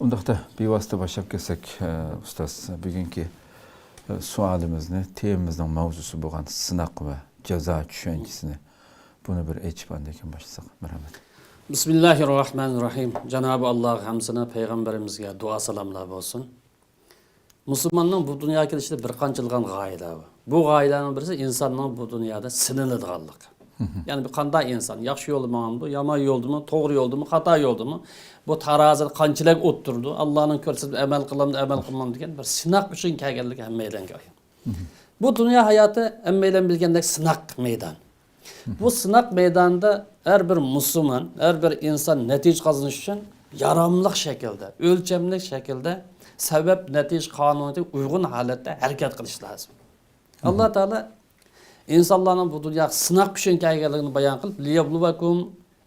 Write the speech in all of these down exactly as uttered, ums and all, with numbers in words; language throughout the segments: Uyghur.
ئۇنداقتا بىۋاسىتە باشلاپ كەتسەك، ئە، ئۇستاز، بۈگۈنكى، ئە، سوئالىمىزنى، تېمىمىزنىڭ ماۋزۇسى بولغان سىناق ۋە جازا چۈشەنچىسىنى، بۇنى بىر ئېچىپ ئاندىن كېيىن باشلىساق. مەرھەمەت. بىسمىللاھىررەھمانىررەھىم. جانابى ئاللاغا ھەمسىنە پەيغەمبىرىمىزگە دۇئا سالاملار بولسۇن. مۇسۇلماننىڭ بۇ دۇنياغا كېلىشىدە بىر قانچىلىغان غايىلەر بار. بۇ غايىلەرنىڭ بىرسى ئىنساننىڭ بۇ دۇنيادا سىنىلىدىغانلىقى. مھم. يەنى بىر قانداق ئىنسان، ياخشى يولدا ماڭامدۇ، يامان يولدىمۇ، توغرا يولدىمۇ، خاتا يولدىمۇ؟ بۇ تارازىدا قانچىلىك ئولتۇرىدۇ؟ ئاللانىڭ كۆرسەتمە ئەمەل قىلامدۇ، ئەمەل قىلمامدۇ دېگەن بىر سىناق ئۈچۈن كەلگەنلىكى ھەممەيلەنگە ئايان. مھم. بۇ دۇنيا ھاياتى ھەممەيلەن بىلگەندەك سىناق مەيدان. بۇ سىناق مەيدانىدا ھەر بىر مۇسۇلمان، ھەر بىر ئىنسان نەتىجە قازىنىش ئۈچۈن ياراملىق شەكىلدە، ئۆلچەملىك شەكىلدە، سەۋەب نەتىجە قانۇنىغا ئۇيغۇن ھالەتتە ھەرىكەت قىلىش لازىم. ئاللا تائالا ئىنسانلارنىڭ بۇ دۇنياغا سىناق ئۈچۈن كەلگەنلىكىنى بايان قىلىپ، لىيەبلۇۋەكۇم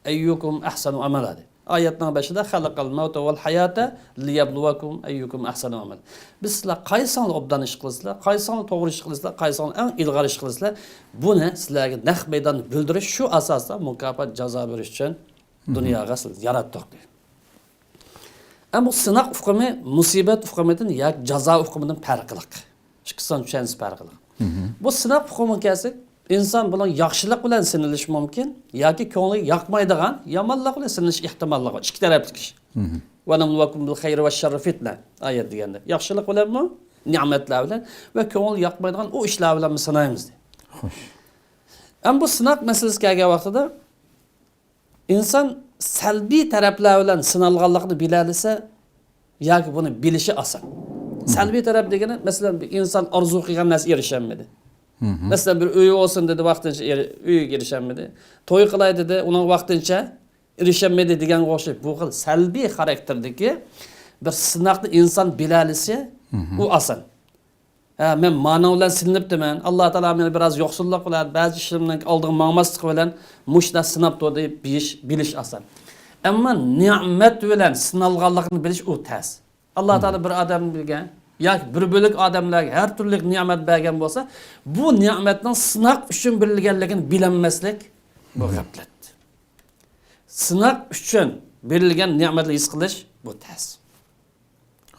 ئەييۇكۇم ئەھسەنۇ ئەمەلا دەيدۇ. ئايەتنىڭ بەشىدە، خەلەقەل مەۋتە ۋەل ھاياتە لىيەبلۇۋەكۇم ئەييۇكۇم ئەھسەنۇ ئەمەلا. بىز سىلەر قايسىڭلار ئوبدان ئىش قىلىسىلەر، قايسىڭلار توغرا ئىش قىلىسىلەر، قايسىڭلار ئەڭ ئىلغار ئىش قىلىسىلەر، بۇنى سىلەرگە نەق مەيداندا بىلدۈرۈش، شۇ ئاساستا مۇكاپات، جازا بېرىش ئۈچۈن دۇنياغا سىلەرنى ياراتتۇق دەيدۇ. ئەمما بۇ سىناق ئۇقۇمى مۇسىبەت ئۇقۇمىدىن ياكى جازا ئۇقۇمىدىن پەرقلىق. ئىككىسىنىڭ چۈشەنچىسى پەرقلىق. بۇ سىناق ئۇقۇمىغا كەلسەك، ئىنسان بۇنىڭ ياخشىلىق بىلەن سىنىلىشى مۇمكىن ياكى كۆڭلىگە ياقمايدىغان يامانلىق بىلەن سىنىلىش ئېھتىماللىقى بار. ئىككى تەرەپلىك ئىش. ۋەنەبلۇۋەكۇم بىل خەيرى ۋەششەررى فىتنە ئايەت دېگەندە. ياخشىلىق بىلەنمۇ، نېمەتلەر بىلەن ۋە كۆڭۈل ياقمايدىغان ئۇ ئىشلار بىلەنمۇ سىنايمىز دەيدۇ. خوش. ئەمما بۇ سىناق مەسىلىسى كەلگەن ۋاقتىدا ئىنسان سەلبىي تەرەپلەر بىلەن سىنالغانلىقىنى بىلەلىسە، ياكى بۇنى بىلىشى ئاسان. سەلبىي تەرەپ دېگىنى، مەسىلەن، بىر ئىنسان ئارزۇ قىلغان نەرسىگە ئېرىشەلمىدى. مەسىلەن، بىر ئۆيى بولسۇن دېدى، ۋاقتىنچە ئېرى-، ئۆيىگە ئېرىشەلمىدى. توي قىلاي دېدى، ئۇنىڭ ۋاقتىنچە ئېرىشەلمىدى دېگەنگە ئوخشاش. بۇ خىل سەلبىي خاراكتېردىكى بىر سىناقنى ئىنسان بىلەلىسە، ئۇ ئاسان. ھە، مەن مانىڭ بىلەن سىنىلىپتىمەن. ئاللا تائالا مېنى بىراز يوقسۇللۇق بىلەن، بەزى ئىشلىرىمنىڭ ئالدىغا ماڭماسلىقى بىلەن مۇشۇنداق سىناپتۇ دەپ بىلىش، بىلىش ئاسان. ئەمما نېمەت بىلەن سىنالغانلىقىنى بىلىش ئۇ تەس. ئاللا تائالا بىر ئادەمگە ياكى بىر بۆلەك ئادەملەرگە ھەر تۈرلۈك نېمەت بەرگەن بولسا، بۇ نېمەتنىڭ سىناق ئۈچۈن بېرىلگەنلىكىنى بىلەلمەسلىك، بۇ غەپلەت. سىناق ئۈچۈن بېرىلگەن نېمەتنى ھېس قىلىش، بۇ تەس.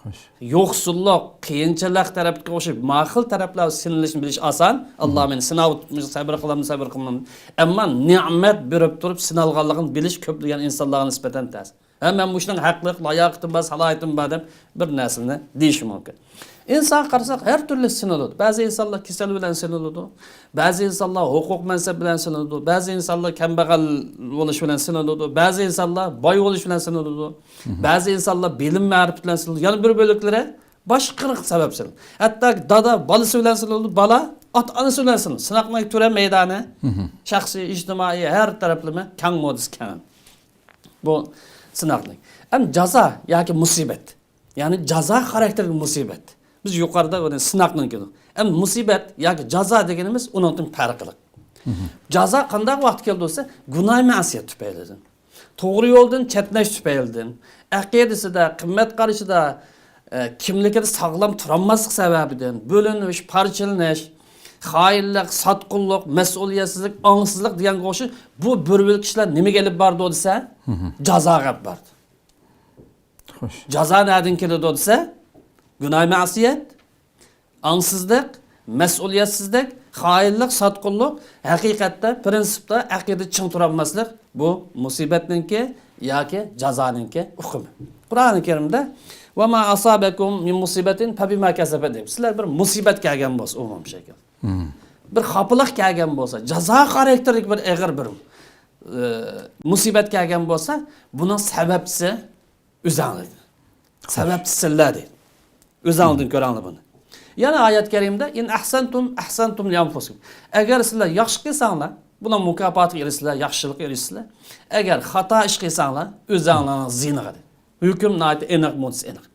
خوش. يوقسۇللۇق، قىيىنچىلىق تەرەپكە ئوخشاپ، ما خىل تەرەپلەر سىنىلىشنى بىلىش ئاسان. ئاللا مېنى سىناۋاتىدۇ، سەۋر قىلامدۇ، سەۋر قىلمامدۇ. ئەمما نېمەت بېرىپ تۇرۇپ سىنالغانلىقىنى بىلىش كۆپلىگەن ئىنسانلارغا نىسبەتەن تەس. ھە، مەن مۇشۇنىڭ ھەقلىق، لاياقىتىم بار، سالاھىيىتىم بار دەپ بىر نەرسىنى دېيىشى مۇمكىن. ئىنسانغا قارىساق، ھەر تۈرلۈك سىنىلىدۇ. بەزى ئىنسانلار كېسەل بىلەن سىنىلىدۇ. بەزى ئىنسانلار ھوقۇق مەنسەپ بىلەن سىنىلىدۇ. بەزى ئىنسانلار كەمبەغەل بولۇش بىلەن سىنىلىدۇ. بەزى ئىنسانلار باي بولۇش بىلەن سىنىلىدۇ. بەزى ئىنسانلار بىلىم مەرىپىتى بىلەن سىنىلىدۇ. يەنە بىر بۆلەكلىرى باشقا سەۋەب سىنىلىدۇ. ھەتتا دادا بالىسى بىلەن سىنىلىدۇ، بالا ئاتا-ئانىسى بىلەن سىنىلىدۇ. سىناقنىڭ تۈرى مەيدانى، شەخسىي، ئىجتىمائىي، ھەر تەرەپلىمە كەڭ مودىسى كەڭ. بۇ سىناقنىڭ. ئەمدى جازا ياكى مۇسىبەت. يەنى جازا خاراكتېرلىك مۇسىبەت. بىز يۇقىرىدا بۇنى سىناقنىڭ كۆردۇق. ئەمدى مۇسىبەت ياكى جازا دېگىنىمىز ئۇنىڭدىن پەرقلىق. جازا قانداق ۋاقىت كېلىدۇ دېسە، گۇناھ مەسىيەت تۈپەيلىدىن، توغرا يولدىن چەتنەش تۈپەيلىدىن، ئەقىدىسىدە، قىممەت قارىشىدا، ئە، كىملىكىدە ساغلام تۇرالماسلىق سەۋەبىدىن، بۆلۈنۈش، پارچىلىنىش، خائىنلىق، ساتقۇنلۇق، مەسئۇلىيەتسىزلىك، ئاڭسىزلىق دېگەنگە ئوخشاش بۇ بىر بۆلەك كىشىلەر نېمىگە ئېلىپ بارىدۇ دېسە، جازاغا ئېلىپ بارىدۇ. خوش. جازا نەدىن كېلىدۇ دېسە، گۇناھ مەسىيەت، ئاڭسىزلىق، مەسئۇلىيەتسىزلىك، خائىنلىق، ساتقۇنلۇق، ھەقىقەتتە، پىرىنسىپتا ئەقىدە چىڭ تۇرالماسلىق، بۇ مۇسىبەتنىڭكى ياكى جازانىڭكى ئۇقۇمى. قۇرئانى كەرىمدە، «ۋە ما ئاسابەكۇم مىن مۇسىبەتىن فەبىما كەسەبەت» دەپ، سىلەر بىر مۇسىبەت كەلگەن بولسا، ئومۇمىي شەكىل. بىر خاپىلىق كەلگەن بولسا، جازا خاراكتېرلىك بىر ئېغىر بىر، ئە، مۇسىبەت كەلگەن بولسا، بۇنىڭ سەۋەبچىسى ئۆزەڭلار. سەۋەبچى سىلەر دەيدۇ. ئۆزەڭلىدىن كۆرەڭلار بۇنى. يەنە ئايەت كەرىمدە، «ئىن ئەھسەنتۇم ئەھسەنتۇم لىئەنفۇسىكۇم.» ئەگەر سىلەر ياخشى قىلساڭلار، بۇنىڭ مۇكاپاتىغا ئېرىشىسىلەر، ياخشىلىققا ئېرىشىسىلەر. ئەگەر خاتا ئىش قىلساڭلار، ئۆزەڭلارنىڭ زىيىنىغا دەيدۇ. ھۆكۈم ناھايىتى ئېنىق، مودىسى ئېنىق.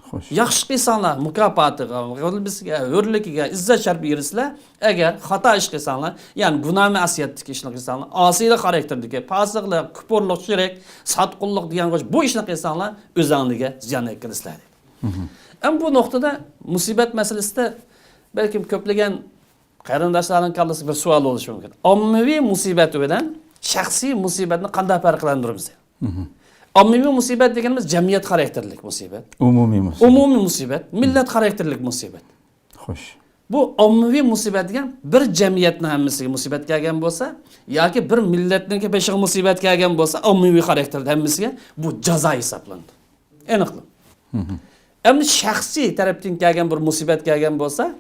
خوش. ياخشى قىلساڭلار، مۇكاپاتىغا، غەلىبىسىگە، ھۆرلۈكىگە، ئىززەت شەرىپىگە ئېرىشىسىلەر. ئەگەر خاتا ئىش قىلساڭلار، يەنى گۇناھ مەسىيەتتىكى ئىشنى قىلساڭلار، ئاسىيلىق خاراكتېردىكى پاسىقلىق، كۇپۇرلۇق، شىرك، ساتقۇنلۇق دېگەن خوش، بۇ ئىشنى قىلساڭلار، ئۆزەڭلارگە زىيان يەتكۈزىسىلەر دەيدۇ. ئەمما بۇ نۇقتىدا مۇسىبەت مەسىلىسىدە بەلكىم كۆپلىگەن قېرىنداشلارنىڭ كاللىسىدا بىر سوئال بولۇشى مۇمكىن. ئاممىۋى مۇسىبەت بىلەن شەخسىي مۇسىبەتنى قانداق پەرقلەندۈرىمىز؟ ئاممىۋى مۇسىبەت دېگىنىمىز جەمئىيەت خاراكتېرلىك مۇسىبەت. ئومۇمىي مۇسىبەت. ئومۇمىي مۇسىبەت، مىللەت خاراكتېرلىك مۇسىبەت. خوش. بۇ ئاممىۋى مۇسىبەت دېگەن بىر جەمئىيەتنىڭ ھەممىسىگە مۇسىبەت كەلگەن بولسا ياكى بىر مىللەتنىڭكى بېشىغا مۇسىبەت كەلگەن بولسا، ئاممىۋى خاراكتېردا ھەممىسىگە، بۇ جازا ھېسابلىنىدۇ. ئېنىقلا. ئەمدى شەخسىي تەرەپتىن كەلگەن بىر مۇسىبەت كەلگەن بولسا،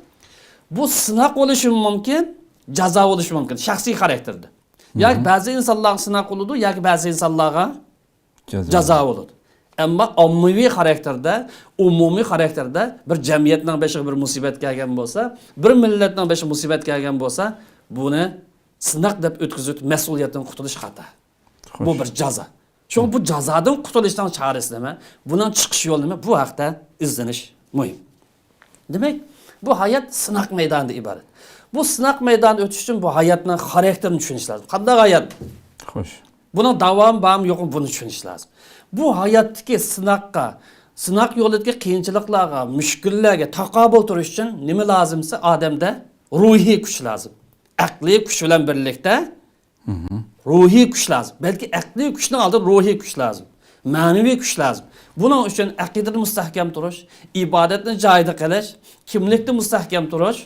بۇ سىناق بولۇشى مۇمكىن، جازا بولۇشى مۇمكىن، شەخسىي خاراكتېردا. ياكى بەزى ئىنسانلارغا سىناق بولىدۇ، ياكى بەزى ئىنسانلارغا جازا. جازا بولىدۇ. ئەمما ئاممىۋى خاراكتېردا، ئومۇمىي خاراكتېردا بىر جەمئىيەتنىڭ بېشىغا بىر مۇسىبەت كەلگەن بولسا، بىر مىللەتنىڭ بېشىغا مۇسىبەت كەلگەن بولسا، بۇنى سىناق دەپ ئۆتكۈزۈپ، مەسئۇلىيەتتىن قۇتۇلۇش خاتا. خوش. بۇ بىر جازا. شۇڭا بۇ جازادىن قۇتۇلۇشنىڭ چارىسى نېمە؟ بۇنىڭ چىقىش يولى نېمە؟ بۇ ھەقتە ئىزدىنىش مۇھىم. دېمەك، بۇ ھايات سىناق مەيدانىدىن ئىبارەت. بۇ سىناق مەيدانىدىن ئۆتۈش ئۈچۈن بۇ ھاياتنىڭ خاراكتېرىنى چۈشىنىش لازىم. قانداق ھايات؟ خوش. بۇنىڭ داۋامى بارمۇ يوقمۇ، بۇنى چۈشىنىش لازىم. بۇ ھاياتتىكى سىناققا، سىناق يولىدىكى قىيىنچىلىقلارغا، مۈشكۈللەرگە تاقابىل تۇرۇش ئۈچۈن نېمە لازىم دېسە، ئادەمدە روھىي كۈچ لازىم. ئەقلىي كۈچ بىلەن بىرلىكتە روھىي كۈچ لازىم. بەلكى ئەقلىي كۈچنىڭ ئالدىدا روھىي كۈچ لازىم. مەنىۋى كۈچ لازىم. بۇنىڭ ئۈچۈن ئەقىدىدە مۇستەھكەم تۇرۇش، ئىبادەتنى جايىدا قىلىش، كىملىكتە مۇستەھكەم تۇرۇش،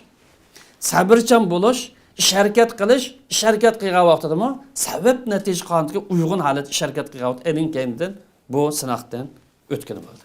سەۋرچان بولۇش، ئىش ھەرىكەت قىلىش، ئىش ھەرىكەت قىلغان ۋاقتىدىمۇ سەۋەب نەتىجە قانۇنىغا ئۇيغۇن ھالەتتە ئىش ھەرىكەت قىلغان ۋاقىت ئېنىڭ كەينىدىن بۇ سىناقتىن ئۆتكىلى بولدى.